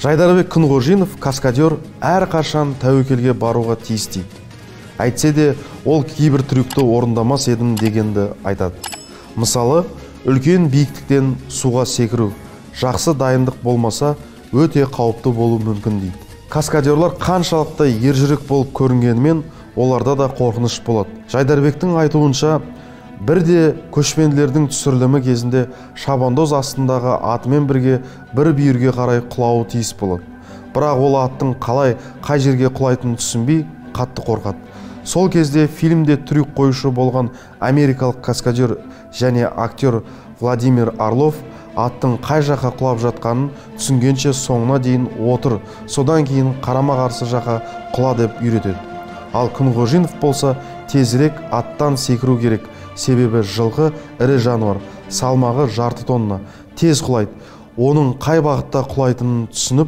Жайдарбек Күнғожинов, каскадер, әрқашан тәуекелге баруға тиіс дейді. Әйтсе де, ол кейбір трюкті орындамас едім дегенді айтады. Мысалы, үлкен биіктіктен суға секіру, жақсы дайындық болмаса, өте қауіпті болуы мүмкін дейді. Каскадерлар қаншалықты ержүрек болып көрінгенімен, оларда да қорқыныш болады. Жайдарбектің айтуынша, бірде көшпенділердің түсірілімі кезінде шабандоз астындағы атымен бірге бір бүйірге қарай құлауы тиіс болады. Бірақ ол аттың қалай, қай жерге құлайтынын түсінбей, қатты қорқады. Сол кезде фильмде трюк қоюшы болған америкалық каскадер және актер Владимир Орлов аттың қай жаққа құлап жатқанын түсінгенше соңына дейін отыр, содан кейін қарама-қарсы жаққа құла деп үйретеді. Ал Күнғожинов болса, тезірек аттан секіру керек, себебі жылқы ірі жануар, салмағы жарты тонна, тез құлайды. Оның қай бағытта құлайтынын түсініп,